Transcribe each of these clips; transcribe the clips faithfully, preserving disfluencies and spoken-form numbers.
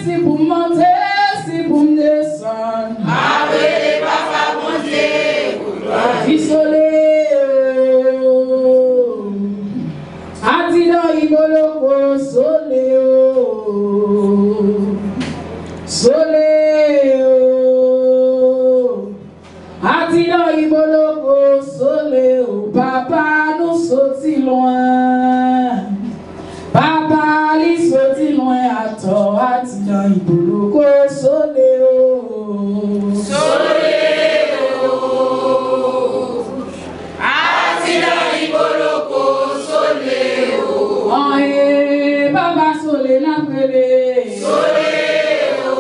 Si pou m monte, si pou m desann. M ap rele Papa Bondye pou glwa. Di sole o. Adidan iboloko sole o. Sole o. Adidan iboloko sole o, papa nou soti lwen. Papa li soti lwen atò, adidan iboloko sole o. Sole o. Adidan iboloko sole o. An e papa sole n ap rele. Sole o.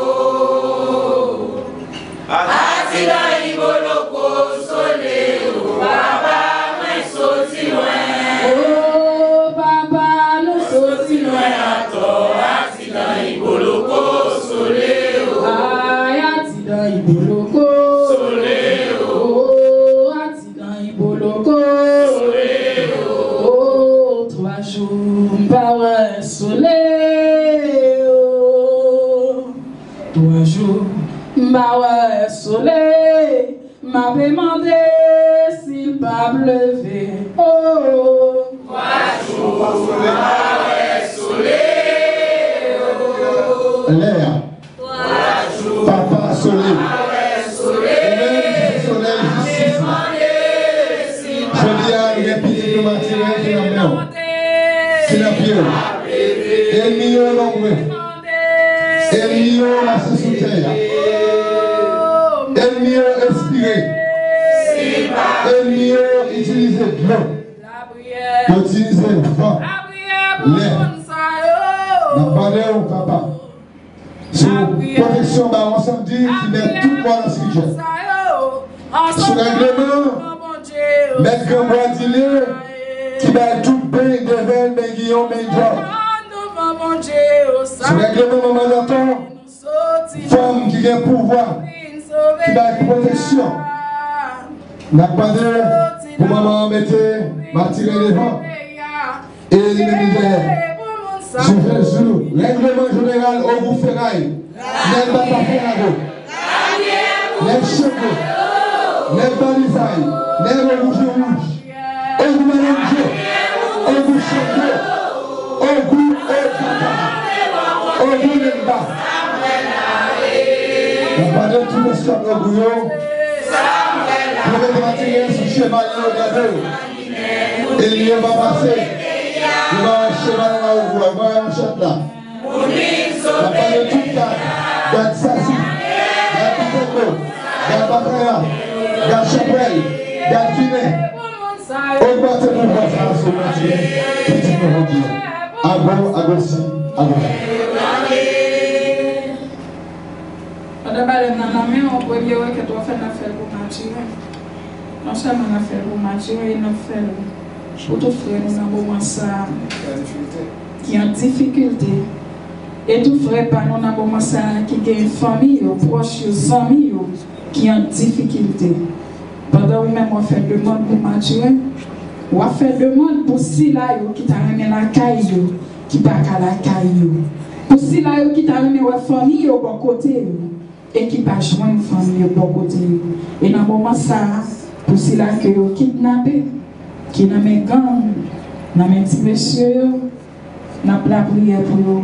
Adidan iboloko sole o, papa mwen soti lwen. O papa nou soti lwen atò, adidan iboloko sole o. Ay adidan iboloko sole o. O adidan iboloko sole o. O twa jou m pa wè sole o. Twa jou m pa wè sole, m ape mande si l p ap leve. O. Twa jou m pa wè sole. Lè a. Papa sole. Ou menm ki se solèy jistis la. Jodi a, nou gen pitit nou matiren ki nan men w. Ki nan pye w. Ènmi yo nonbre. Ènmi yo mache sou tè a. Ènmi yo enspire. Ènmi yo itilize dlo. Yo itilize van. Lè. N ap mande w, papa, sou pwoteksyon ba w ansanm di ki mèt tout mwa nan simityè. Sou règleman mèt Grangwa Dilye ki bay tout beny Devèl, beny Giyon, beny Djòb. Sou règleman manman Danton, fanm ki gen pouvwa, ki bay pwoteksyon. N ap mande pou manman an mete matiren devan. E li menm li dèyè. Sou Jezi, règleman jeneral Ogou Feray, nèg Bata Fenago, nèg Chango, nèg Balizay, nèg Ogou Je Wouj, Ogou Malandje, Ogou Chango, Ogou Ogou Ogou Lenba. Nan pale tout eskòt Ogou yo, yo mete matiren sou cheval yo, gade yo. Ènmi yo pa pase. Yo pa wè cheval la, yo pa wè manchèt la. N ap pale tout gad, gad Sasi, gad Bitongo, gad Bataya, gad Chanpwèl, gad Fimen. Ogmante pouvwa sa a sou Matiren, pitit nou jodi a. Ago, agosi, agosi. Pandan balèn nan nan men w, premye rekèt w ap fè, n ap fè l pou Matiren. Non sèlman n ap fè l pou Matiren, e n ap fè l pou tout frè nou nan moman sa a ki an difikilte. E tout frè pa nou nan moman sa a ki gen fanmi yo, pwòch yo, zanmi yo ki an difikilte. Pandan ou menm w ap fè demann pou Matiren, w ap fè demann pou sila yo ki ta renmen lakay yo, ki pa ka lakay yo. Pou sila yo ki ta renmen wè fanmi yo bò kote yo, e ki pa jwenn fanmi yo bò kote yo. E nan moman sa a, pou sila ke yo kidnape, ki nan men gang, nan men ti mesye yo, n ap lapriyè pou yo.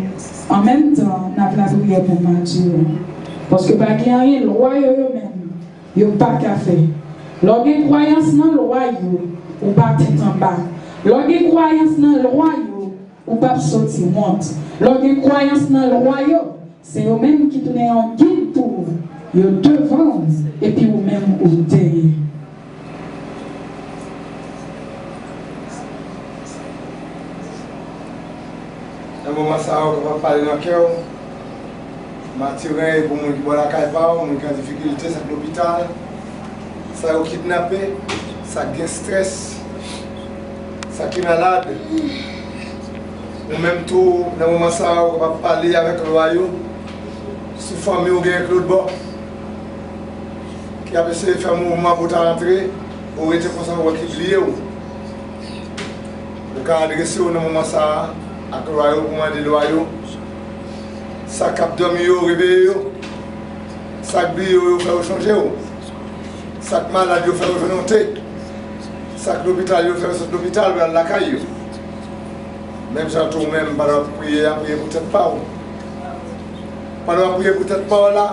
An menm tan, n ap lapriyè pou Matiren. Paske pa gen anyen lwa yo, yo menm, yo pa ka fè. Lè w gen kwayans nan lwa yo, ou pa tèt anba. Lè w gen kwayans nan lwa yo, ou p ap soti wont. Lè w gen kwayans nan lwa yo, se yo menm ki tounen yon gid pou ou. Yo devan w, epi ou menm ou dèyè. Nan moman sa a, ou kapab pale nan kè w. Matiren e pou moun ki bò lakay pa w, moun ki an difikilte, sa k lopital, sa yo kidnape, sa k gen strès, sa ki malad. Ou menm tou, nan moman sa a, ou kapab pale avèk lwa yo sou fanmi w gen k lòt bò, ki ap eseye fè mouvman pou ta rantre, ou rete konsa, ou wè ki bliye w. Ou ka adrese w nan moman sa a ak lwa yo pou mande lwa yo Sa k ap dòmi yo, reveye yo. Sa k bliye w, yo fè yo chonje w. Sa k malad yo, fè yo jwenn yon te. Sa k lopital yo, fè yo sot lopital, pral lakay yo. Menm jan tou, ou menm, pandan w ap priye a, priye pou tèt pa w. Pandan w ap priye pou tèt pa w la,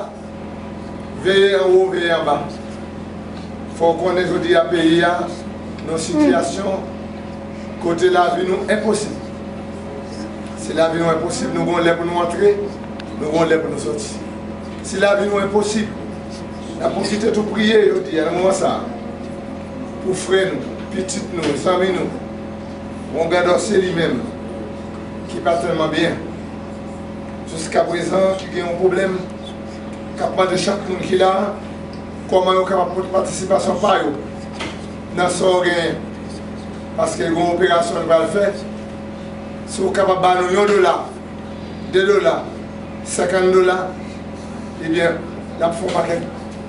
veye anwo, veye anba. Fò w konnen jodi a peyi a nan sitiyasyon kote lavi nou enposib. Si lavi nou enposib, nou gon lè pou nou antre, nou gon lè pou nou soti. Si lavi nou enposib, n ap pwofite tou priye jodi a nan moman sa a pou frè nou, pitit nou, zanmi nou, yon gadòse li menm ki pa tèlman byen. Jiskaprezan, ki gen yon pwoblèm, k ap mande chak moun ki la a kòman yo kapab pote patisipasyon pa yo nan sa w genyen. Paske gen yon operasyon l pral fè. Si w kapab ba nou yon dola, de dola, senkant dola, ebyen, l ap fè yon pakèt.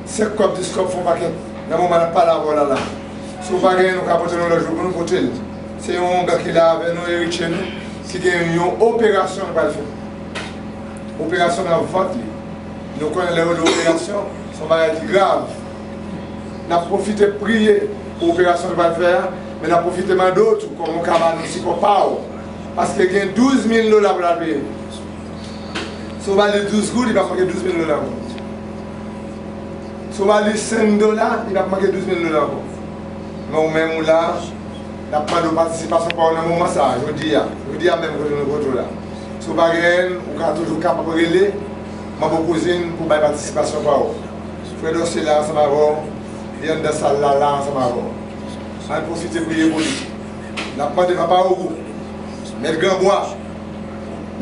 Senk kòb, dis kòb fè yon pakèt. Nan moman n ap pale avè w la la. Si w pa genyen, nou ka pote l yon lòt jou pou nou pote l. Se yon ongan ki la avè nou, eritye nou, ki gen yon operasyon l pral fè. Operasyon nan vant li. Nou konnen lè yo di operasyon, se yon bagay ki grav. N ap pwofite priye pou operasyon l pral fè a, men n ap pwofite mande w tou kòman w ka ba nou sipò pa w. Paske gen douz mil dola pou l al peye. Si w ba li douz goud, li p ap manke douz mil dola ankò. Si w ba li senk dola, li p ap manke douz mil dola ankò. Men ou menm ou la, n ap mande w patisipasyon pa w nan moman sa a, jodi a. Jodi a menm kote nou kote w la. Si w pa genyen l, ou ka toujou kapab rele Manbo Kouzin pou bay patisipasyon pa w. Frè Dòse la ansanm avè w, li anndan sal la, la ansanm avè w. Ann pwofite priye pou li. N ap mande Papa Ogou, Mèt Granbwa,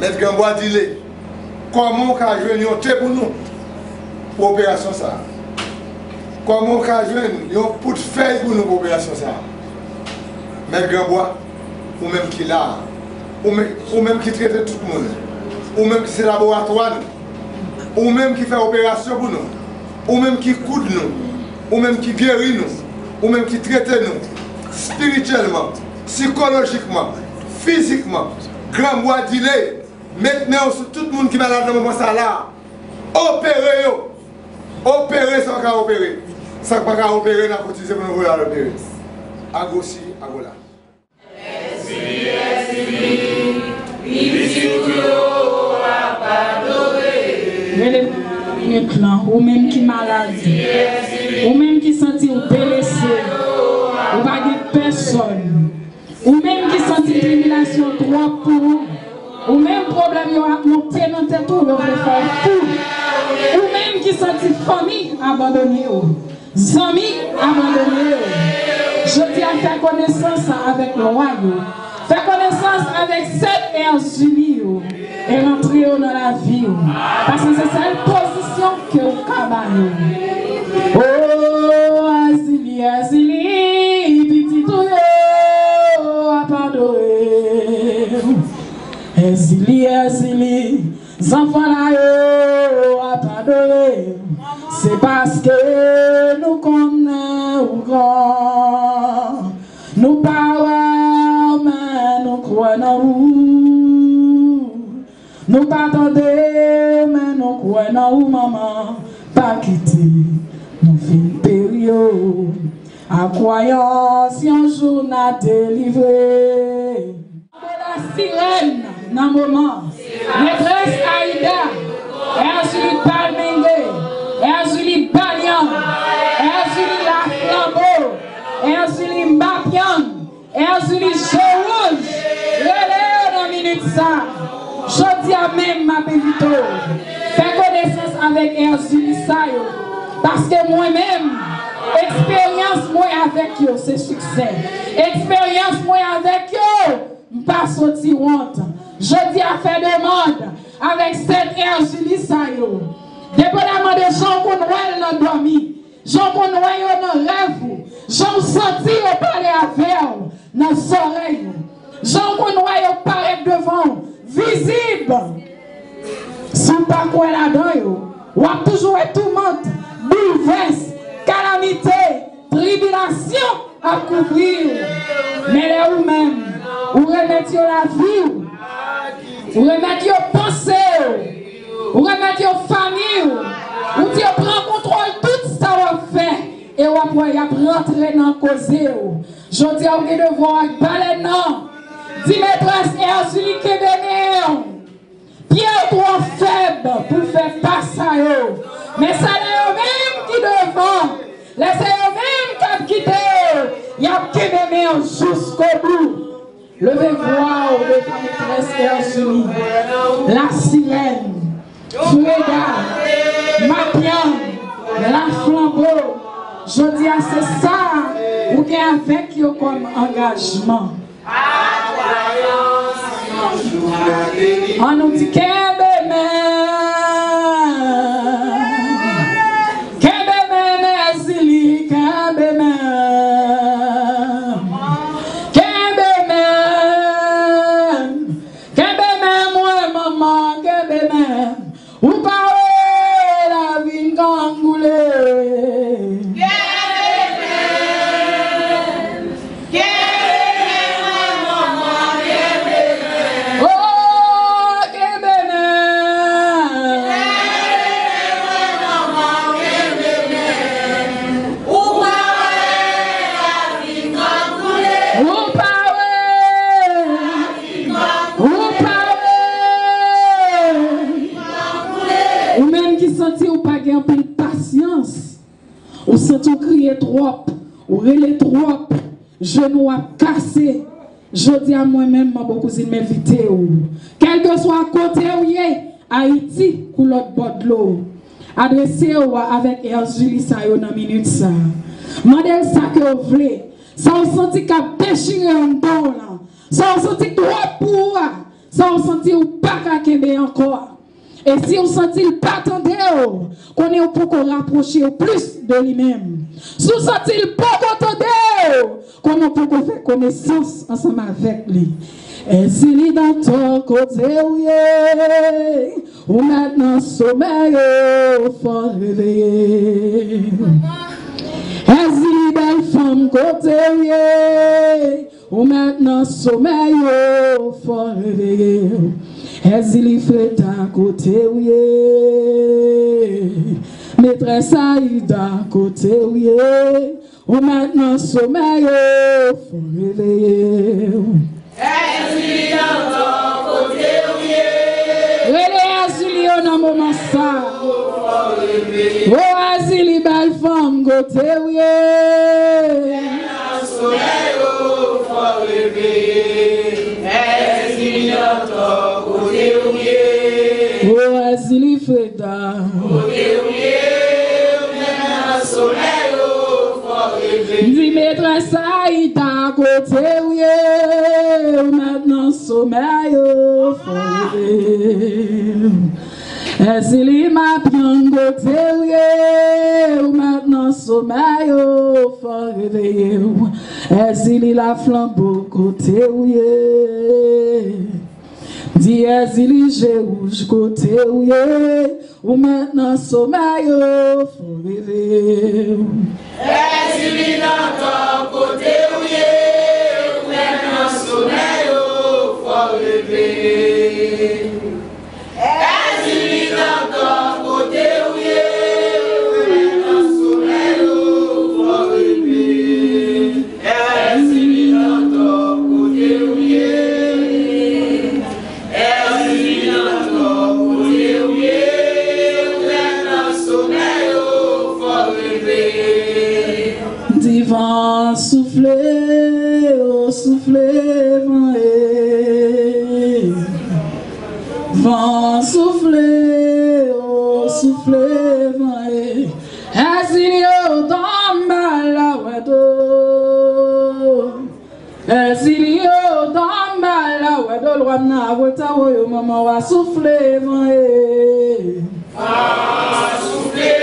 Mèt Granbwa Dile, kòman w ka jwenn yon te pou nou pou operasyon sa a? Kòman w ka jwenn yon pout fèy pou nou pou operasyon sa a? Mèt Granbwa, ou menm ki la a, ou menm, ou menm ki trete tout moun, ou menm ki se laboratwa nou, ou menm ki fè operasyon pou nou, ou menm ki koud nou, ou menm ki geri nou, ou menm ki trete nou, espirityèlman, sikolojikman, fizikman, Granbwa Dile, met men w sou tout moun ki malad nan moman sa la. Opere yo. Opere sa w ka opere. Sa k pa ka opere, n a kotize pou nou voye al opere. Agosi, agola. Rele mwen nan minit lan, ou menm ki malad, ou menm ki santi w blese, ou pa gen pèsòn. Ou menm ki santi tribilasyon twòp pou ou, ou menm pwoblèm yo ap monte nan tèt ou, yo vle fè w fou. Ou menm ki santi fanmi abandone w, zanmi abandone w. Jodi a fè konesans avèk lwa yo. Fè konesans avèk sèt Èzili yo. E rantre yo nan lavi w. Paske se sèl pozisyon ke w ka ba yo. O Èzili, Èzili, pitit ou yo ap adore w. Èzili, Èzili, zanfan la yo ap adore w. Se paske nou konnen ou gran. Nou pa wè w, men nou kwè nan ou. Nou pa tande, men nou kwè nan ou, manman. Pa kite nou fin peri, o. A kwayans, yon jou n a delivre. Manbo Lasirèn nan moman. Metrès Aida, Èzili Palmenge, Èzili Balyan, Èzili Laflanbo, Èzili Mbapyan, Èzili Je Wouj, rele yo nan minit sa. Jodi a menm, m ap envite w fè konesans avèk Èzili sa yo. Paske mwen menm, eksperyans mwen avèk yo, se siksè. Eksperyans mwen avèk yo, m pa soti wont. Jodi a fè demann avèk sèt Èzili sa yo. Depandaman de jan w konn wè l nan dòmi, jan w konn wè yo nan rèv ou, jan w santi yo pale avè w nan zòrèy ou, jan w konn wè yo parèt devan w, vizib. Si w pa kwè ladan yo, w ap toujou wè toumant, boulvès, kalamite, tribilasyon ap kouvri w. Men lè ou menm, ou remèt yo lavi w, ou remèt yo panse w, Ou remèt yo fanmi w. Ou di yo pran kontwòl tout sa w ap fè. E w ap wè y ap rantre nan koze w. Jodi a, ou gen devwa w ak balèn nan. Di metrès Èzili kenbe men w. Pye w twò fèb pou fè pa sa yo. Men sa lè yo menm ki devan. Lè se yo menm k ap kite w, y ap kenbe men w jiskobou. Leve vwa w devan metrès Èzili. Lasilèn, Freda, Mapyang, Laflanbo. Jodi a se sa ou gen avèk yo kòm angajman. An nou di kenbe men. Kenbe men, Èzili, kenbe men. Kenbe men. Kenbe men mwen, manman, kenbe men. Ou pa wè lavi n kangoule. Kenbe men. Kenbe men, manman, kenbe men. Oh, kenbe men. Kenbe men, manman, kenbe men. Ou pa wè lavi n kangoule. Ou pa wè. Ou pa wè. Ou menm ki santi ou pa gen anpil pasyans, ou santi w kriye twòp, ou rele twòp, jenou w ap kase. Jodi a, mwen menm, Manbo Kouzin, m envite w, kèlkeswa kote w ye, Ayiti kou lòt bò dlo, adrese w avèk Èzili sa yo nan minit sa. Mande l sa ke w vle, sa w santi k ap dechire anndan w lan, sa w santi k twòp pou ou a, sa w santi ou pa ka kenbe ankò a. E si w santi l pa tande w, konnen w poko rapwoche w plis de li menm. Si w santi l poko tande w, konnen w poko fè konesans ansanm avèk li. Èzili Dantò, kote w ye? Ou mèt nan somèy ou, fò reveye. Èzili Bèl Fanm, kote w ye? Ou mèt nan somèy ou, fò reveye. Èzili Freda, kote w ye? Metrès Ayida, kote w ye? Ou mèt nan somèy ou, fò reveye. Èzili Dantò, kote w ye? Rele Èzili yo nan moman sa. O Èzili Bèl Fanm, kote w ye? Nan somèy ou, fò reveye. Èzili Dantò, kote w ye? O Èzili Freda. Kote w ye? Ou menm nan somèy ou, fò reveye. M di metrès Ayida, kote w ye? Ou mèt nan somèy ou, fò reveye. Èzili Mapyang, kote w ye? Ou mèt nan somèy ou, fò reveye w. Èzili Laflanbo, kote w ye? Di Èzili Je Wouj, kote w ye? Ou mèt nan somèy ou, fò reveye w. Èzili Dantò, kote w ye? Ou mèt nan somèy ou, fò reveye. Èzili Dantò, kote w ye? Ou mèt nan somèy ou, fò reveye. Èzili Dantò, kote w ye? Èzili Dantò, kote w ye? Ou mèt nan somèy ou, fò reveye. Di van soufle, o soufle van e. Van soufle, o soufle van e. Èzili yo dòm bal la wè do. Èzili yo dòm bal la wè do, lwa m nan avwe ta woyo manman wa soufle van e. Van soufle,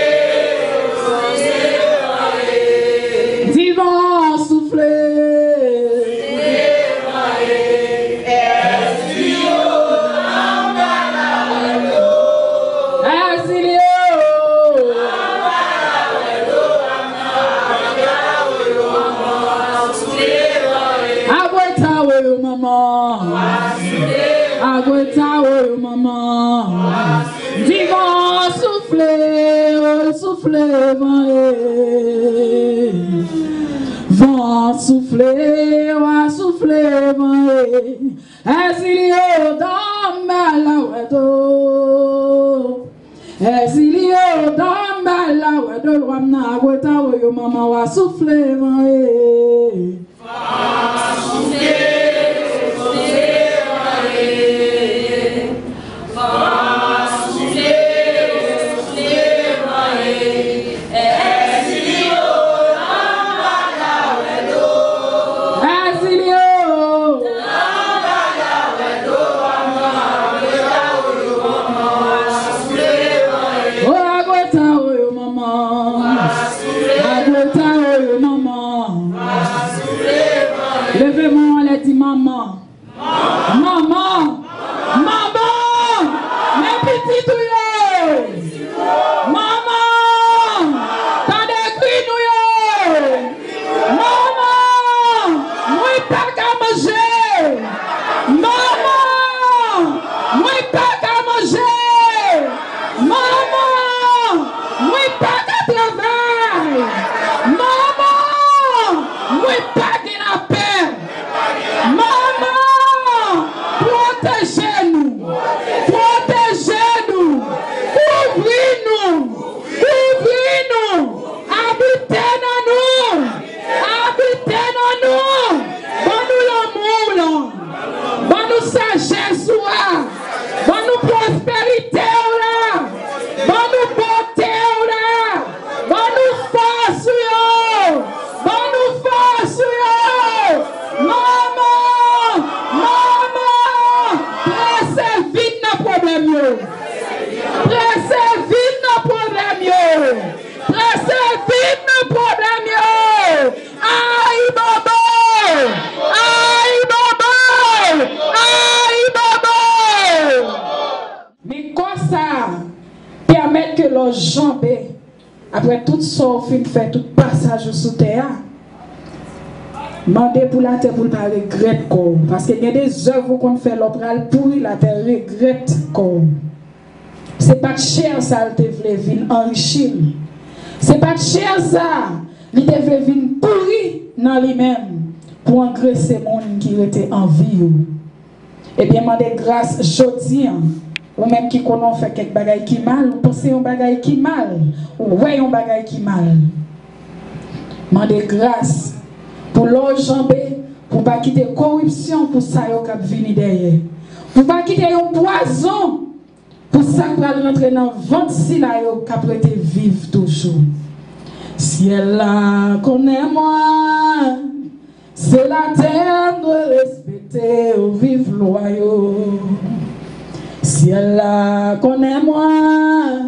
soufle van e. Di van soufle. Èzili yo. Agweta woyo manman. Agweta woyo manman. Di Soufle, o soufle van e. Van soufle, wa soufle van e. Èzilyo dòm bèl la wè do. Èzilyo dòm bèl la wè do. Lwa m nan agweta woyo manman wa soufle van e. O agweta oyo manman. Agweta oyo manman. Leve men w anlè, di manman. Manman. Manman. Men pitit ou yo. Manman. Tande kri nou yo. Manman. Mwen pa ka manje. Manman. Mwen pa ka manje. Manman, mwen pa ka travay. Manman, mwen pa gen lapè. Manman, pwoteje nou. Pwoteje nou. Kouvri nou. Kouvri nou. Abite nan nou. Abite nan nou. Ban nou lanmou w lan. Ban nou sajès ou a. Ban nou pwosperite w la. Ban nou bote w la. Ban nou fòs ou yo. Ban nou fòs ou yo. Manman, manman, prese vin nan pwoblèm yo. Prese vin nan pwoblèm yo. Prese vin nan pwoblèm yo. Ayibobo! Ayibobo! Ayibobo! Men kò sa a pèmèt ke lè w janbe, apre tout sa w fin fè, tout pasaj ou sou tè a, mande pou latè pou l pa regrèt kò w. Paske gen de zèv ou konn fè, lè w pral pouri, latè regrèt kò w. Se pa t chè sa l te vle vin anrichi l. Se pa t chè sa li te vle vin pouri nan li menm pou angrese moun ki rete an vi yo. Ebyen, mande gras jodi a. Ou menm ki konnen w fè kèk bagay ki mal, ou panse yon bagay ki mal, ou wè yon bagay ki mal. Mande gras pou lè w janbe, pou w pa kite koripsyon pou sa yo k ap vini dèyè. Pou w pa kite yon pwazon pou sa k pral rantre nan vant sila yo k ap rete viv toujou. Syèl la konnen mwen, se latè m dwe respekte ou viv lwa yo. Syèl la konnen mwen,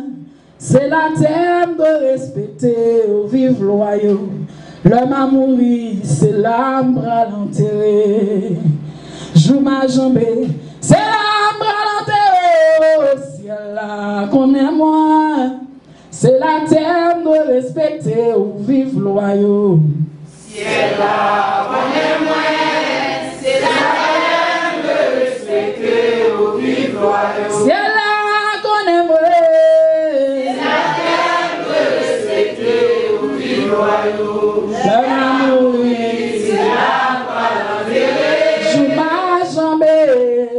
se latè m dwe respekte ou viv lwa yo. Lè m a mouri, se la m pral antere. Jou m a janbe, se la m pral antere. Syèl la konnen mwen, se latè m dwe respekte ou viv lwa yo. Syèl la konnen mwen, se latè m dwe respekte ou viv lwa yo. Syèl la konnen mwen, se latè m dwe respekte ou viv lwa yo. Lè m a mouri, se la m pral antere. Jou m a janbe,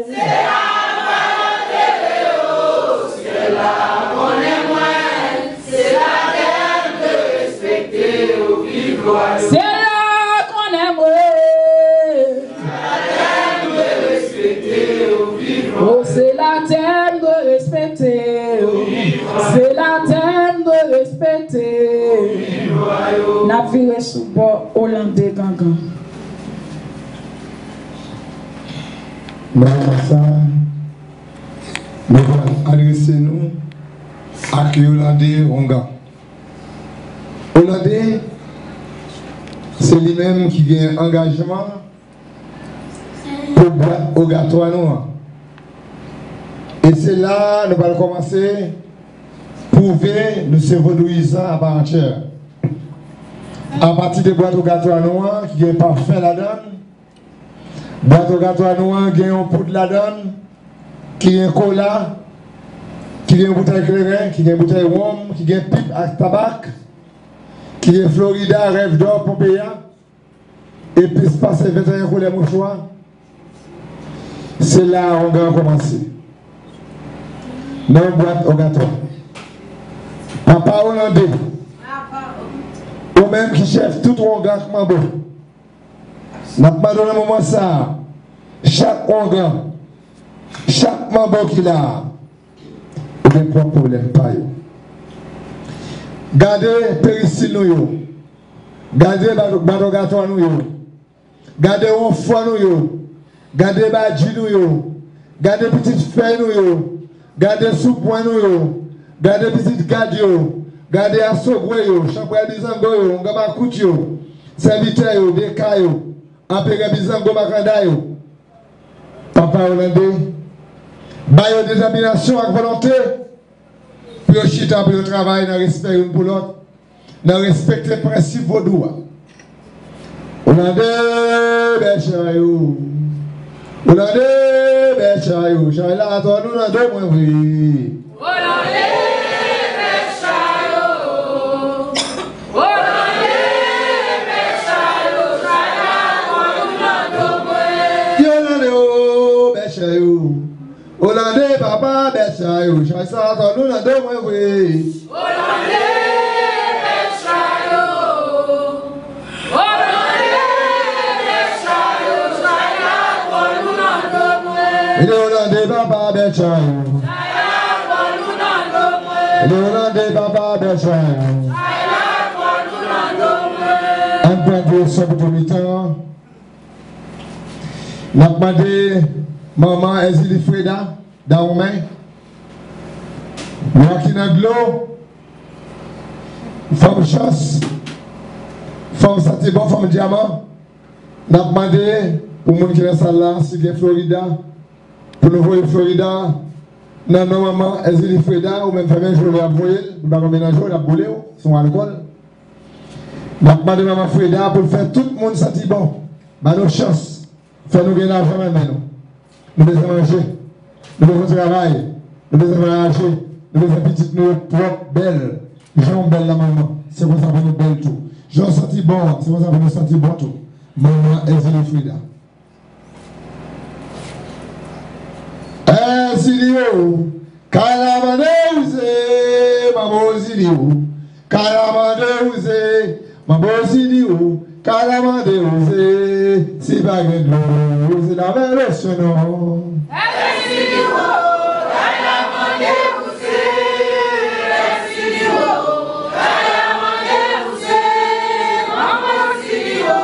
se la m pral antere. O syèl la konnen mwen, se latè m dwe respekte ou viv lwa yo. Syèl la konnen mwen, o se latè m dwe respekte ou. Se latè m dwe respekte ou. N ap vire sou bò Olande Gangan. Nan moman sa, nou pral adrese nou ak Yolande Ongan. Olande, se li menm ki gen angajman pou bwat ogatwa nou an. E se la nou pral kòmanse pwouve nou se vodouyizan apa antyè. Apati de bwat ogatwa nou an ki gen pafen ladan l, bwat ogatwa nou an gen yon poud ladan l, ki gen kola, ki gen boutèy kleren, ki gen boutèy wonm, ki gen pip ak tabak, ki gen Florida, Rêve d'Or, Pompeya, e plis pase venteyen koulè mouchwa, se la a ongan an kòmanse. Nan yon bwat ogatwa. Papa Olande, ou menm ki chèf tout ongan ak manbo, n ap mande w nan moman sa a, chak ongan, chak manbo ki la a, ou gen pwòp pwoblèm pa yo. Gade peristil nou yo. Gade bado, bado gato nou yo. Gade wonfò nou yo. Gade badji nou yo. Gade pitit fèy nou yo. Gade soupwen nou yo. Gade pitit gad yo. Gade asogwe yo, chanpwèl bizango yo, ongan makout yo, sèvitè yo, deka yo, anperè bizango makanda yo. Papa Olande, ba yo detèminasyon ak volonte pou yo chita, pou yo travay nan respè youn pou lòt, nan respekte prensip vodou a. Olande bèchay yo. Olande bèchay yo. Chay la atò nou nan do mwen vre. Olande bèchay yo. Olande bèchay yo. Chay la atò nou nan do mwen. Olande o bèchay yo. Olande papa bèchay yo. Chay sa atò nou nan do mwen vre. Olande bèchay yo. Olande bèchay yo. Chay la atò nou nan do mwen. Vini Olande papa bèchay yo. Chay la atò nou nan do mwen. Vini Olande papa bèchay yo. Chay la atò nou nan do mwen. Ann pran direksyon pou tou mitan an. N ap mande manman Èzili Freda Dawonmen, lwa ki nan dlo, fanm chans, fanm santi bon, fanm dyaman. N ap mande pou moun ki nan sal la, si gen Florida, pou nou voye Florida nan non manman Èzili Freda, ou menm fèmen je w, y ap voye l, nou pa konn menanje w, y ap boule w, se yon alkòl. N ap mande manman Freda pou l fè tout moun santi bon. Ba nou chans. Fè nou gen lajan nan men nou. Nou bezwen manje. Nou bezwen travay. Nou bezwen vwayaje. Nou bezwen pitit nou yo pwòp, bèl. Jan w bèl la, manman, se konsa pou nou bèl tou. Jan w santi bon an, se konsa pou nou santi bon tou. Manman Èzili Freda. Èzili o, kay la mande ou se, manbo Zili o, kay la mande ou se, manbo Zili o, kay la mande ou se, si pa gen dlo, ou se lave losyon non. Èzili o, kay la mande ou se, Èzili o, kay la mande ou se, manbo Zili o,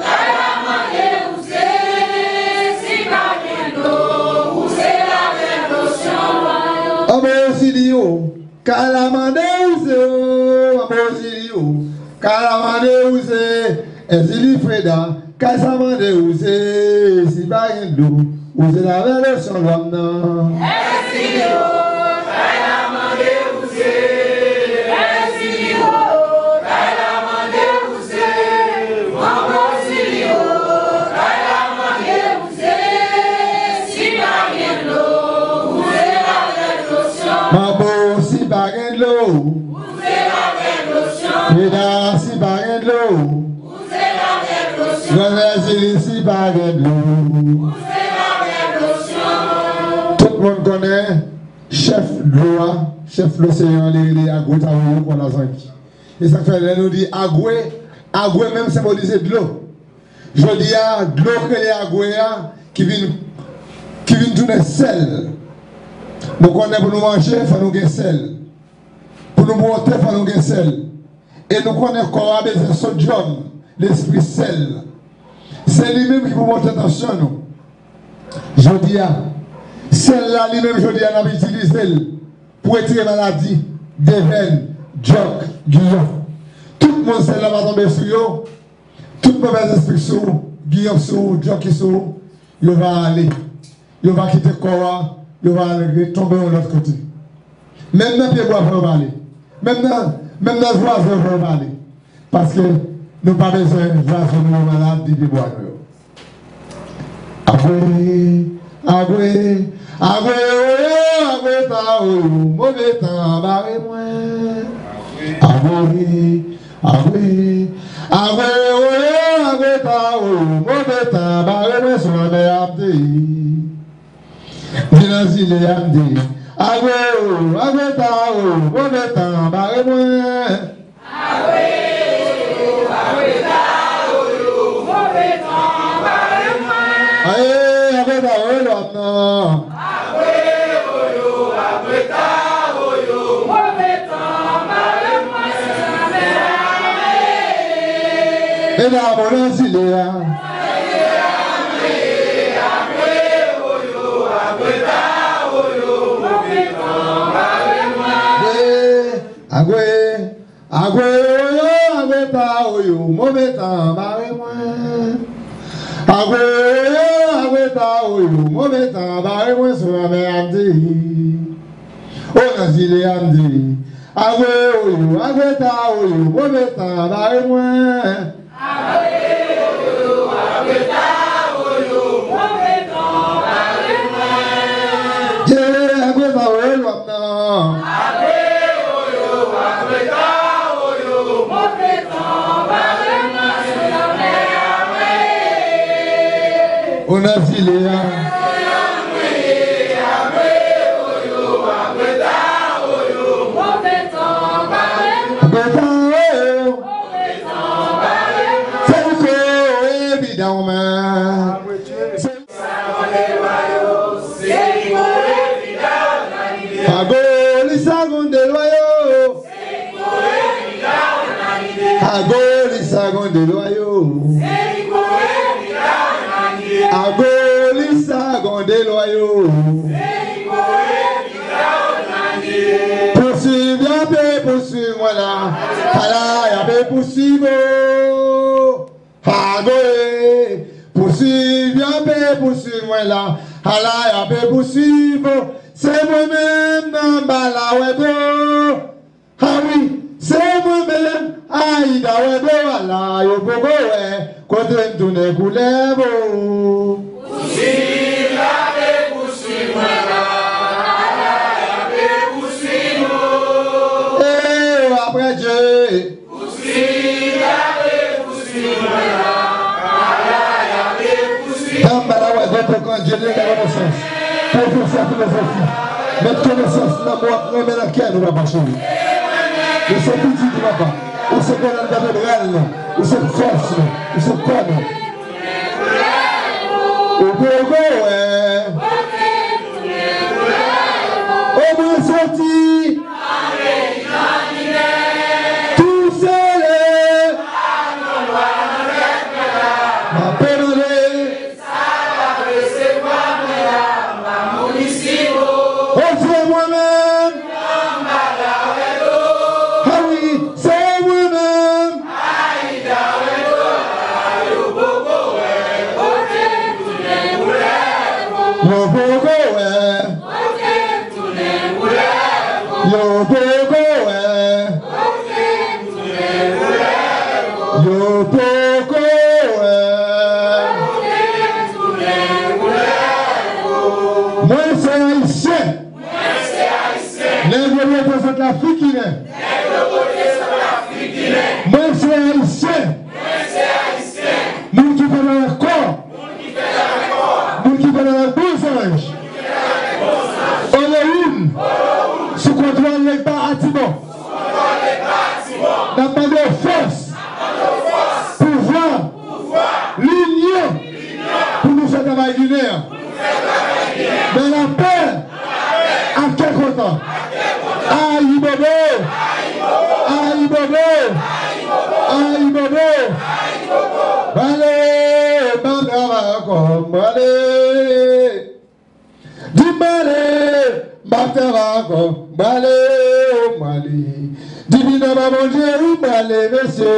kay la mande ou se, si pa gen dlo, ou se lave losyon. Manbo Zili o, kay la mande ou se, manbo Zili o, kay la mande ou se, Èzili Freda, kay sa mande ou se, si pa gen dlo, ou se lave losyon lwam nan. Èzili o, kay la mande ou se, Èzili o, kay la mande ou se, manbo Zili o, kay la mande ou se, si pa gen dlo, ou se lave losyon. Manbo, si pa gen dlo, ou se lave losyon. Freda, si pa gen dlo, ou se lave losyon. Grann Èzili, si pa gen dlo, ou se lave losyon. Tout moun konnen chèf dlo a, chèf loseyan an, li rele Agwe Tawoyo Kwalazangi. E sa k fè lè nou di Agwe, Agwe menm senbolize dlo. Jodi a, dlo k rele Agwe a, ki vin, ki vin tounen sèl. Nou konnen pou nou manje, fò nou gen sèl. Pou nou bwote, fò nou gen sèl. E nou konnen kò a bezwen sodyòm, lespri sèl. Se li menm ki pou monte tansyon nou. Jodi a, sèl la li menm jodi a n ap itilize l pou retire maladi, devèn, djòk, giyon. Tout moun sèl la va tonbe sou yo, tout movèz espri sou ou, giyon sou ou, djòk ki sou ou, yo va ale. Yo va kite kò a, yo va ale tonbe yon lòt kote. Menm nan pyebwa fò yo pa ale. Menm nan, menm nan zwazo fò yo pa ale. Paske nou pa bezwen zwazo nou yo malad, ni pyebwa nou yo. Apre, Agwe, agwe, oyo, agwe, ta, oyo, move tan bare mwen. Agwe, agwe, agwe, oyo, agwe, ta, oyo, move tan bare mwen sou lanmè a m te ye. Vin nan zile a m te ye. Agwe, oyo, agwe, ta, oyo, move tan bare mwen. Aye, agwe ta oyo lòt nan. E nan abondans li a. Agwe, agwe. Agwe oyo, agwe ta oyo, move tan bare mwen. Agwe oyo, agwe ta oyo, move tan bare mwen sou lanmè a m te ye. O nan zile a m te ye. Agwe oyo, agwe ta oyo, move tan bare mwen. Ye, agwe ta oyo lòt nan. Ou nan zile a. Agwe ta oyo. Fè l ko evidan w men. Ago li sa gonde lwa yo. Ago li sa gonde lwa yo. Ago li sa gonde lwa yo. Pouswiv y ape pouswiv mwen la. Ala y ape pouswiv ou. Agoye, pouswiv y ape pouswiv mwen la. Ala y ape pouswiv ou. Se mwen menm nan bala wè do. A wi, se mwen menm Ayida wè do. Ala yo poko wè kote m tounen koulèv ou. Pouswiv y ape pouswiv mwen la. Ala y ape pouswiv ou. E apre Dye. Tanm bala wè, doktè Kandye, li gen konesans. Pwofesè filozofi. Mèt konesans nan mo ap renmen nan kè nou, papa cheri. Ou se pitit ou, papa. Ou se kolòn vètebral nou. Ou se fòs nou. Ou se kò nou. Ou poko wè. Ou mwen soti. Tou sele. M ape mande. O se mwen menm. A wi, se mwen menm. Yo poko wè. Yo poko wè. Yo poko wè. Mwen se ayisyen. Nèg yo mete sot la fikinen. Mwen se ayisyen. Moun ki fèt avèk kò. Moun ki fèt avèk douz anj. Olowoum. Sou kontwòl Legba Atibò. N ap mande w fòs, pouvwa, linyon pou nou fè travay Ginen an. Nan lapè ak kè kontan. Ayibobo! Ayibobo! Ayibobo! Prale, m ap travay ankò, m prale. Di m prale, m ap travay ankò, m prale, o m prale. Di m nan ba Bondye, wi m prale, mesye.